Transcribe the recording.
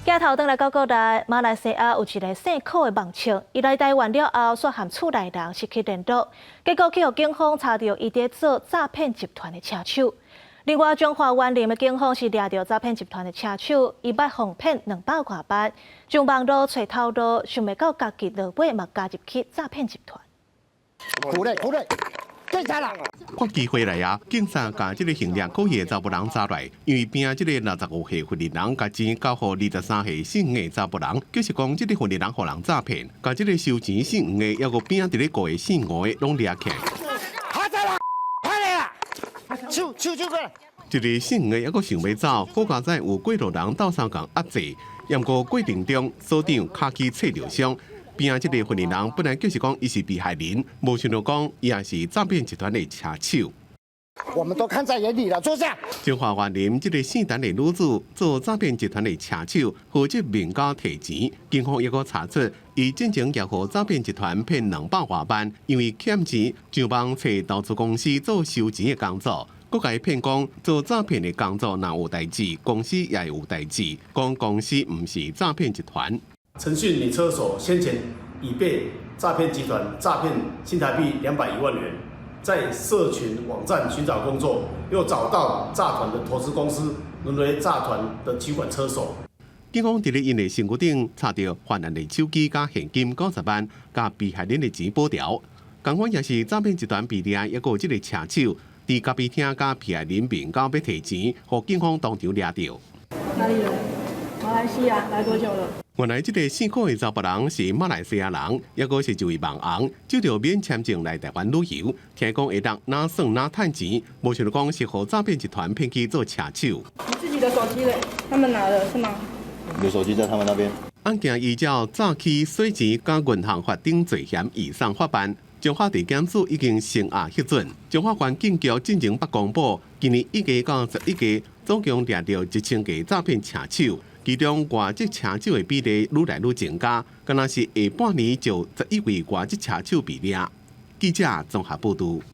鏡頭轉來到國內，馬來西亞有一个姓柯的網紅，伊來台灣了後，煞和厝內人失去聯絡，結果去予警方查著伊佇做詐騙集團的車手。另外，彰化員林的警方是掠著詐騙集團的車手，伊捌予騙200外萬，上網路揣頭路，想袂到家己落尾嘛加入去詐騙集團。苦嘞苦嘞，警察啦！看機會來啊！警察共這个形跡可疑的查埔人抓來，因為邊仔這个65歲婦人共錢交予23歲姓黃的查埔人，就是講這个婦人予人詐騙，共這个收錢姓黃的，抑閣邊仔佇咧顧的姓吳的攏掠起來。他在啦，快來啦！手手手過來。這个姓黃的抑閣想欲走，好佳哉有過路人鬥相共壓制，毋過過程中所長跤齒切著傷。邊仔這个婦人本來就是講伊是被害人，無想到講伊也是詐騙集團的車手。我們都看在眼裡了，坐下。彰化員林這个姓陳的女子做詐騙集團的車手，負責面交提錢，警方抑閣查出，伊進前也予詐騙集團騙200外萬，因為欠錢上網揣投資公司做收錢的工作，閣共伊騙講做詐騙的工作若有代誌，公司也會有代誌，講公司毋是詐騙集團。陳姓女車手先前已被詐騙集團詐騙新台幣201萬元，在社群網站尋找工作，又找到詐團的投資公司，淪為詐團的取款車手。警方佇咧𪜶的身軀頂查著犯案的手機佮現金90萬，共被害人的錢保條。仝款也是詐騙集團被掠，抑閣有這个車手，佇咖啡廳佮被害人面交欲提錢，予警方當場掠著。哪裡人？馬來西亞來多久了？原來這个姓柯的查埔人是馬來西亞人，抑閣是一位網紅，借著免簽證來台灣旅遊。聽講會當哪耍哪趁錢，無想到講是予詐騙集團騙去做車手。你自己的手機咧？他們拿了是嗎？你的手機在他們那邊。案件依照詐欺、洗錢佮銀行法等罪嫌移送法辦。彰化地檢署已經聲押核准。彰化縣警局進前捌公布，今年1月到11月，總共掠著1000個詐騙車手。其中外籍車手的比例愈來愈增加，敢若是下半年就11位外籍車手被掠。記者綜合報導。